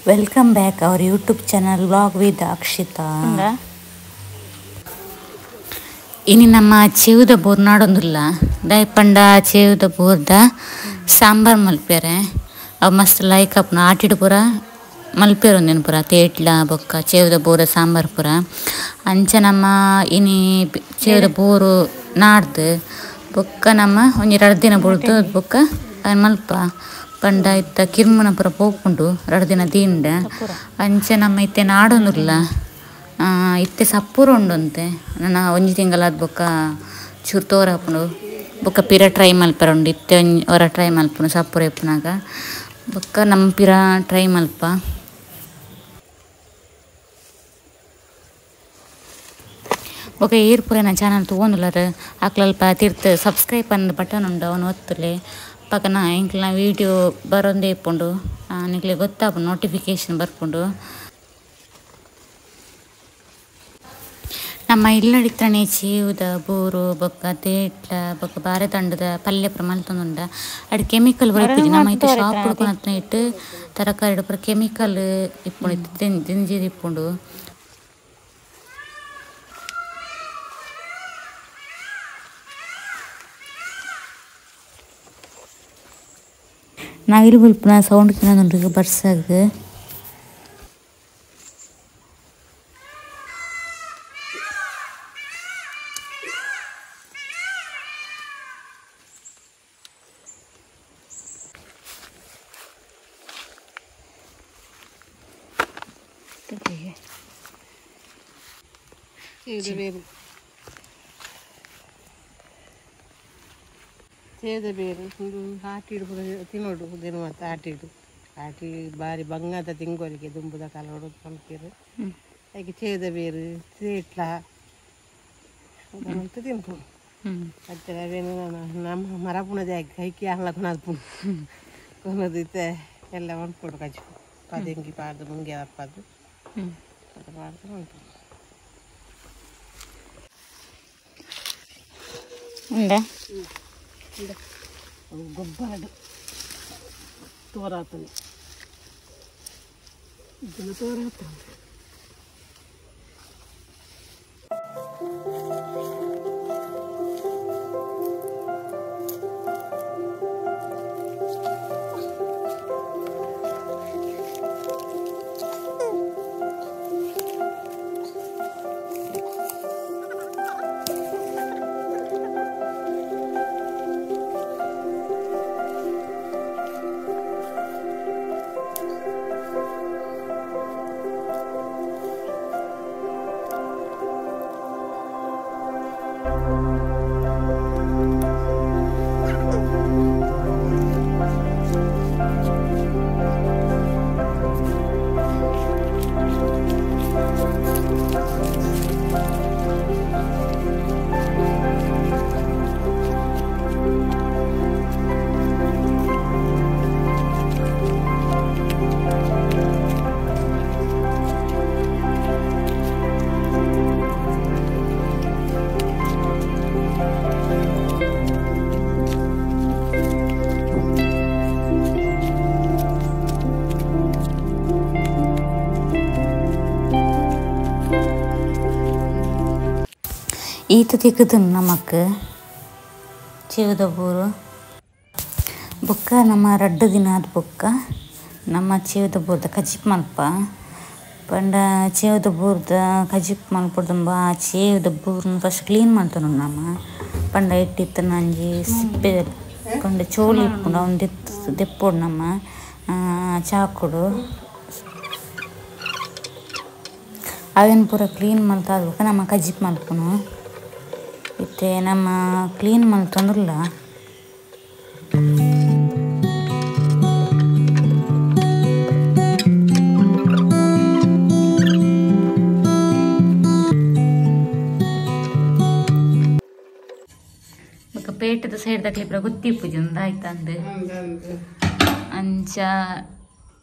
Welcome back our YouTube channel vlog with Akshita. ಇನಿ ನಮ್ಮ ಚೇವುದ bore ನಾಡೊಂದುಲ್ಲ ದಾಯಪಂಡ ಚೇವುದ ಬೋರ್ದ sambar ಮಲ್ಪೆರೆ ಅವು ಮಸ್ತ್ ಲೈಕ್ ಆಪುನ ಆಟಿಡ್ ಪೂರ ಮಲ್ಪೆರೆ ಒಂದಿನ ಪೂರ ತೇಟ್ಲ ಬೊಕ್ಕ ಚೇವುದ ಬೋರ ಸಾಂಬಾರ್ ಪೂರ ಅಂಚ ನಮ್ಮ ಇನಿ ಚೇವುದ ಬೋರು ನಾಡ್ದು ಬೊಕ್ಕ ನಮ್ಮ ಒಂಜಿ ರಡ್ಡ್ ದಿನ ಬುಡ್ದು ಬೊಕ್ಕ ಮಲ್ಪ ಪಂಡ ಇತ್ತ ಕಿರ್ಮುನ ಪೂರ ಪೋಪುಂಡು ರಡ್ಡ್ ದಿನ ದಿಂಡ ಅಂಚ ನಮ್ಮ ಇತ್ತೆ ನಾಡೊಂದುಲ್ಲ ಇತ್ತೆ ಸಪ್ಪುರ ಉಂಡುಂತೆ ನನ ಒಂಜಿ ತಿಂಗಳಾದ ಬೊಕ್ಕ ಚೂರು ತೋರ ಆಪುಂಡು ಬೊಕ್ಕ ಪಿರ ಟ್ರೈ ಮಲ್ಪೆರೆ ಉಂಡು ಇತ್ತೆ ಒಂಜಿ ಒರ ಟ್ರೈ ಮಲ್ಪುನು ಸಪ್ಪುರ ಇಪ್ಪುನಾಗ ಬೊಕ್ಕ ನಮ್ಮ ಪಿರ ಟ್ರೈ ಮಲ್ಪ. ಬೊಕ್ಕ ಏರ್ ಪೂರ ಎನ್ನ ಚಾನಲ್ ತೂವೊಂದುಲ್ಲರ್ ಅಕ್ಲಲ್ಪ ತಿರ್ತ್ ಸಬ್ಸ್ಕ್ರೈಬ್ ಪಂದ್ ಬಟನ್ ಉಂಡು ಅವನು ಒತ್ತುಲೆ ಪಕ್ಕನ ಎಂಕ್ಲೆನ ವೀಡಿಯೋ ಬರೊಂದೇ ಇಪ್ಪುಂಡು ನಿಕ್ಲೆಗ್ ಗೊತ್ತಾಪುಂಡು ನೋಟಿಫಿಕೇಶನ್ ಬರ್ಪುಂಡು. ನಮ್ಮ ಇಲ್ಲಡಿತ್ತನೆ ಚೇವುದ ಬೋರು ಬೊಕ್ಕ ತೇಟ್ಲ ಬೊಕ್ಕ ಬಾರೆ ತಂಡದ ಪಲ್ಯ ಪೂರ ಮಲ್ತೊಂದುಂಡ ಅಡ್ ಕೆಮಿಕಲ್ ಪೂರ ಇಪ್ಪುಜಿ. ನಮ್ಮ ಇತ್ತೆ ಶಾಪ್ ಕೊನತ್ನ ಇಟ್ಟು ತರಕಾರಿ ಪೂರ ಕೆಮಿಕಲ್ ಇಪ್ಪುಂಡು ಇತ್ತೆ ದಿಂಜಿದ್ ಇಪ್ಪುಂಡು. ನವಿಲು ಬುಲ್ಪುನ ಸೌಂಡ್ ಕೇನೊಂದುಂಡು ಬರ್ಸಗ್. ಚೇದ ಬೇರು ಉಂದು ಆಟಿಡು ಪೂರ ತಿನ್ನೋಡು ದಿನ ಮತ್ತು ಆಟಿಡು ಆಟಿ ಬಾರಿ ಬಂಗಾದ ತಿಂಗಳಿಗೆ ದುಂಬುದ ಕಾಲೋಡು ಪನ್ಪೆರ್ ಐಕೆ ಚೇದ ಬೇರು ತೇಟ್ಲ ಮಲ್ತ್ ತಿನ್ಪುನು ಅತ್ತೆ ಅವೇನು ನಮ್ಮ ಮರಪುನ ಜಾಗೆ ಕೈಕಿ ಆನ್ಲ ಕೊನದ್ಪುನು ಕೊನದು ಇತ್ತೆ ಎಲ್ಲ ಮನ್ಪೊಡು ಕಜಿಪು ಪದೆಂಗಿ ಪಾಡ್ದು ಮುಂಗೆ ದಪ್ಪಾದು ಅದು ಪಾಡ್ದು ಮನ್ಪುನು. ಉಂಡಾ ಗೊಬ್ಬರ ತೋರಾತನೆ ಇದನ್ನು ತೋರಾತನೆ. ಈತ ತಿಕ್ಕುದುಂಡು ನಮಕ್ ಚೇವುದ ಬೋರು ಬೊಕ್ಕ ನಮ್ಮ ರಡ್ಡ್ ದಿನ ಆದ್ ಬೊಕ್ಕ ನಮ್ಮ ಚೇವುದ ಬೋರ್ದ ಕಜಿಪ್ ಮಲ್ಪ ಪಂಡ ಚೇವುದ ಬೋರ್ದ ಕಜಿಪ್ ಮಲ್ಪೊಡ್ದುಂಬ ಆ ಚೇವುದ ಬೋರ್ನ್ ಫಸ್ಟ್ ಕ್ಲೀನ್ ಮಲ್ತೊನುಂಡು ನಮ ಪಂಡ ಇಟ್ಟಿತ್ತನ ಒಂಜಿ ಸಿಪ್ಪೆ ಪಂಡ ಚೋಲಿ ಇಪ್ಪುಂಡು ಅವ್ನು ದೆಪ್ಪೊಡು ನಮ್ಮ ಚಾಕುಡು ಅವೆನ್ ಪೂರ ಕ್ಲೀನ್ ಮಲ್ತಾದ್ ಬೊಕ್ಕ ನಮ್ಮ ಕಜಿಪ್ ಮಲ್ಪುನು. ಇತ್ತೆ ನಮ್ಮ ಕ್ಲೀನ್ ಮಲ್ತೊಂದುಲ್ಲ. ಬೊಕ್ಕ ಪೇಟೆದ ಸೈಡ್ ದಕ್ಲೆ ಪೂರ ಗೊತ್ತಿಪ್ಪುಜಿ ಉಂದು ಆಯ್ತಂದ್ ಅಂಚ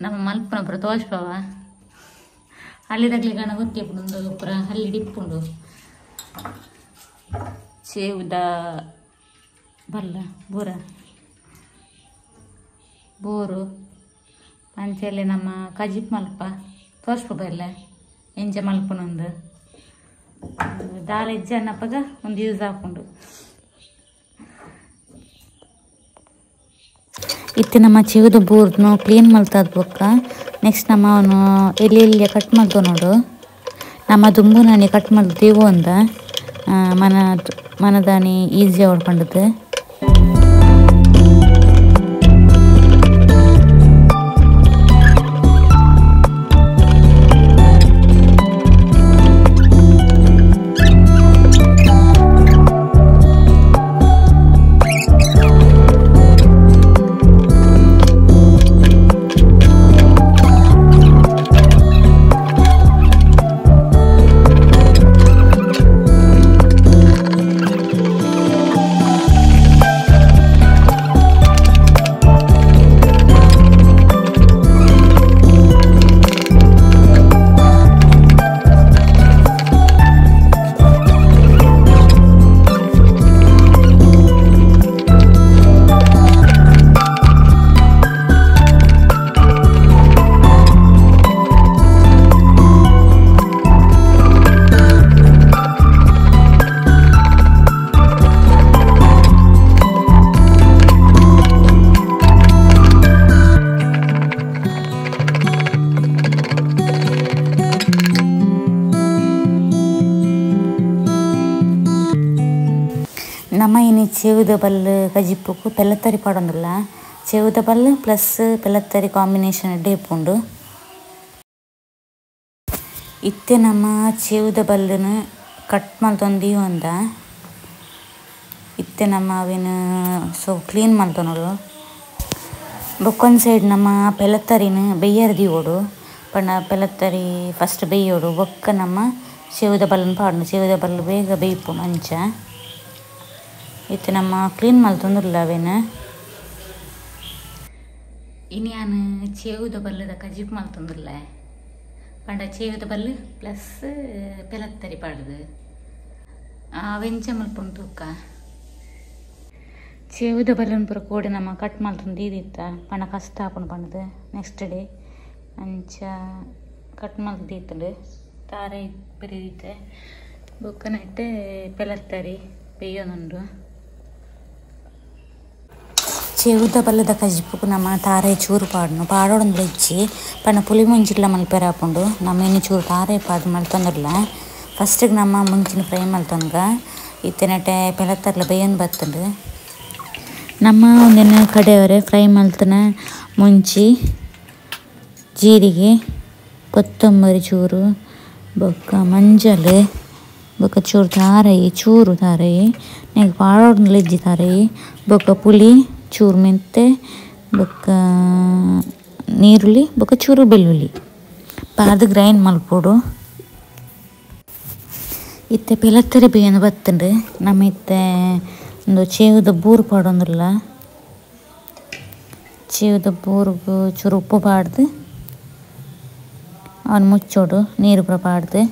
ನಮ್ಮ ಮಲ್ಪುನ ಪೂರ ತೋಜ್ಪವ ಹಳ್ಳಿದಕ್ಲೆ ಗಣ ಗೊತ್ತಿಪ್ಪುಂಡು ಉಂದು ಪೂರ ಹಳ್ಳಿಡ್ ಇಪ್ಪುಂಡು. ಚೇವುದ ಬಲ್ಲ ಬೋರ ಬೋರು ಅಂಚೆಲೆ ನಮ್ಮ ಕಜಿಪ್ ಮಲ್ಪ ತೋರ್ಸ್ಪ ಬರಲೆ ಎಂಚ ಮಲ್ಪುನೊಂದು ದಾಲ ಇಜ್ಜನ್ನಪ್ಪಗ ಒಂದು ಯೂಸ್ ಹಾಕೊಂಡು ಇತ್ತೆ ನಮ್ಮ ಚೇವುದ ಬೂರ್ನು ಕ್ಲೀನ್ ಮಲ್ತಾದ ಬೊಕ್ಕ ನೆಕ್ಸ್ಟ್ ನಮ್ಮ ಅವನು ಎಲ್ಲಿ ಎಲ್ಲಿ ಕಟ್ ಮಲ್ತು ನೋಡು ನಮ್ಮ ದುಂಬು ನಾನಿ ಕಟ್ ಮಲ್ತೀವೋ ಅಂದ ಮನ ಮನದಾನಿ ಈಸಿ ಹೊಡ್ಕೊಂಡದ್ದು. ನಮ್ಮ ಇನಿ ಚೇವುದ ಬಲ್ಲು ಕಜಿಪ್ಪುಕು ಪೆಲ್ಲತ್ತರಿ ಪಾಡೊಂದುಲ್ಲ ಚೇವುದ ಬಲ್ಲು ಪ್ಲಸ್ ಪೆಲ್ಲತ್ತರಿ ಕಾಂಬಿನೇಷನ್ ಎಡ್ಡೆ ಇಪ್ಪುಂಡು. ಇತ್ತೆ ನಮ್ಮ ಚೇವುದ ಬಲ್ಲುನು ಕಟ್ ಮಲ್ತೊಂದು ದೀವೊಂದ ಇತ್ತೆ ನಮ್ಮ ಅವೆನ್ ಸೊ ಕ್ಲೀನ್ ಮಲ್ತೊನೊಡು. ಬೊಕ್ಕೊಂದು ಸೈಡ್ ನಮ್ಮ ಪೆಲ್ಲತ್ತರಿನ ಬೆಯ್ಯರ ದೀವೊಡು ಪಂಡ ಪೆಲ್ಲತ್ತರಿ ಫಸ್ಟ್ ಬೆಯ್ಯೋಡು ಬೊಕ್ಕ ನಮ್ಮ ಚೇವುದ ಬಲ್ಲುನು ಪಾಡುನು ಚೇವುದ ಬಲ್ಲು ಬೇಗ ಬೇಯ್ಪುಂಡು ಅಂಚ. ಇತ್ತೆ ನಮ್ಮ ಕ್ಲೀನ್ ಮಲ್ತೊಂದುಲ್ಲ ಅವೇನ. ಇನಿ ಯಾನ್ ಚೇವುದ ಬಲ್ಲುದ ಕಜಿಪ್ ಮಲ್ತೊಂದುಲ್ಲ ಪಂಡ ಚೇವುದ ಬಲ್ಲು ಪ್ಲಸ್ ಪೆಲತ್ತರಿ ಪಾಡುದು ಅವೆಂಚ ಮಲ್ಪುಂಡು ತೂಕ. ಚೇವುದ ಬಲ್ಲುನ್ ಪೂರ ಕೋಡೆ ನಮ್ಮ ಕಟ್ ಮಲ್ತೊಂದು ದೀದಿತ್ತ ಪಂಡ ಕಷ್ಟ ಆಪುಂಡು ಪಂಡದು ನೆಕ್ಸ್ಟ್ ಡೇ ಅಂಚ ಕಟ್ ಮಲ್ತ್ ದೀತುಂಡು ತಾರೆ ಬೆರಿದಿತ್ತೆ ಬೊಕ್ಕನೈತೆ ಪೆಲತ್ತರಿ ಬೇಯೊಂದುಂಡು. ಚೇವುದ ಬಲ್ಲದ ಕಜಿಪುಕು ನಮ್ಮ ತಾರೆ ಚೂರು ಪಾಡುನು ಪಾಡೋಡೊಂದು ಇಜ್ಜಿ ಪಂಡ ಪುಲಿ ಮುಂಚಿಡ್ಲ ಮಲ್ಪೆರೆ ಆಪುಂಡು. ನಮ್ಮ ಇನಿ ಚೂರು ತಾರೆ ಪಾಡ್ ಮಲ್ತೊಂದುಲ್ಲ ಫಸ್ಟಿಗೆ ನಮ್ಮ ಮುಂಚಿನ ಫ್ರೈ ಮಲ್ತೊಂಗ ಇತ್ತೆ ಪೆಲತ್ತರ್ಲ ಬೇಯೊಂದು ಬತ್ತುಂಡು. ನಮ್ಮ ಒಂದಿನ ಕಡೆಯವರೆ ಫ್ರೈ ಮಲ್ತನ ಮುಂಚಿ ಜೀರಿಗೆ ಕೊತ್ತಂಬರಿ ಚೂರು ಬೊಕ್ಕ ಮಂಜಲ್ ಬೊಕ್ಕ ಚೂರು ತಾರಯಿ ಚೂರು ತಾರಯಿ ನೆಗ್ ಪಾಡೋಡೊಂದುಲ ಇಜ್ಜಿ ತಾರಯಿ ಬೊಕ್ಕ ಪುಲಿ ಚೂರು ಮೆಂತೆ ಬೊಕ್ಕ ನೀರುಳ್ಳಿ ಬೊಕ್ಕ ಚೂರು ಬೆಳ್ಳುಳ್ಳಿ ಪಾರ್ದ್ ಗ್ರೈಂಡ್ ಮಲ್ಪೊಡು. ಇತ್ತೆ ಪೆಲತ್ತರಿ ಬೇಯೊಂದು ಬತ್ತುಂಡು. ನಮ್ಮ ಇತ್ತೆ ಉಂದು ಚೇವುದ ಬೂರು ಪಾಡೊಂದುಲ್ಲ ಚೇವುದ ಬೂರುಗು ಚೂರು ಉಪ್ಪು ಪಾಡ್ದು ಅವನು ಮುಚ್ಚೋಡು ನೀರು ಪೂರ ಪಾಡ್ದು.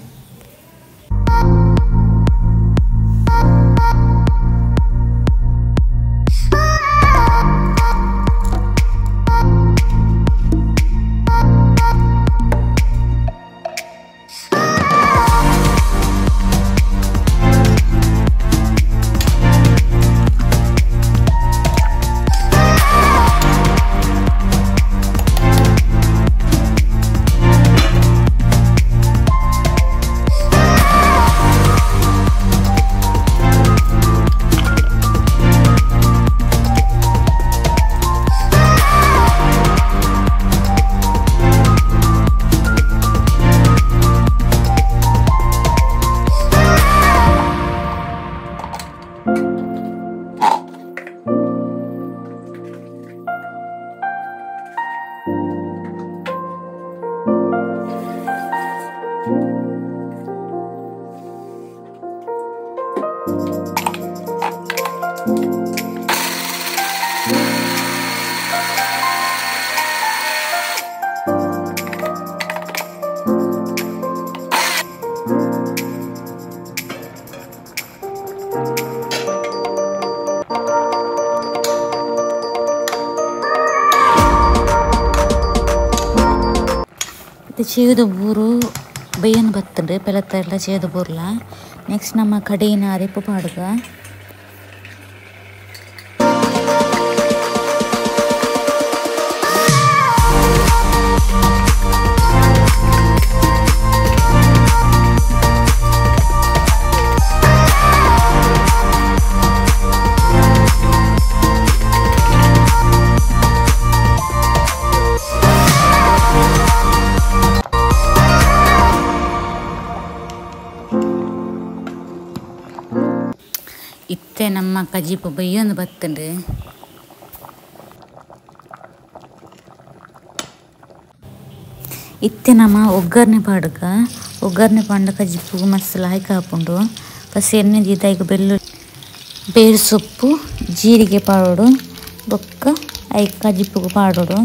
ಇತ್ತೆ ಚೇವುದ ಬೂರು ಬೇಯನ್ ಬತ್ತುಂಡು ಪೆಲತ್ತರ್ಲ ಚೇವುದ ಬೂರ್ಲ. ನೆಕ್ಸ್ಟ್ ನಮ್ಮ ಕಡೆಯಿನ ಅರಿಪು ಪಾಡುಗ. ಇತ್ತೆ ನಮ್ಮ ಕಜಿಪು ಬೈಯೊಂದು ಬತ್ತುಂಡು. ಇತ್ತೆ ನಮ್ಮ ಒಗ್ಗರಣೆ ಪಾಡುಗ. ಒಗ್ಗರಣೆ ಪಾಂಡ ಕಜಿಪು ಮಸ್ತ್ ಲಾಯ್ಕ್ ಆಪುಂಡು. ಫಸ್ಟ್ ಎಣ್ಣೆ ದೀದಾಯ್ಕ್ ಬೆಳ್ಳುಳ್ಳಿ ಬೇರು ಸೊಪ್ಪು ಜೀರಿಗೆ ಪಾಡೋಡು ಬೊಕ್ಕ ಐಕ್ ಕಜಿಪುಗು ಪಾಡೋಡು.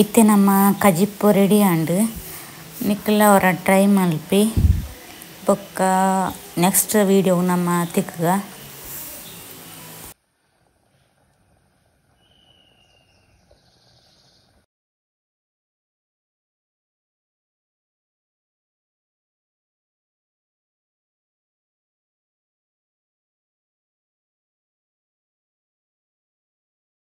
ಇತ್ತೆ ನಮ್ಮ ಕಜಿಪು ರೆಡಿ ಆಂಡ್. ನಿಕ್ಲ ಅವರ ಟ್ರೈ ಮಲ್ಪಿ ಬೊಕ್ಕ ನೆಕ್ಸ್ಟ್ ವೀಡಿಯೋ ನಮ್ಮ ತಿಕ್ಕುಗ.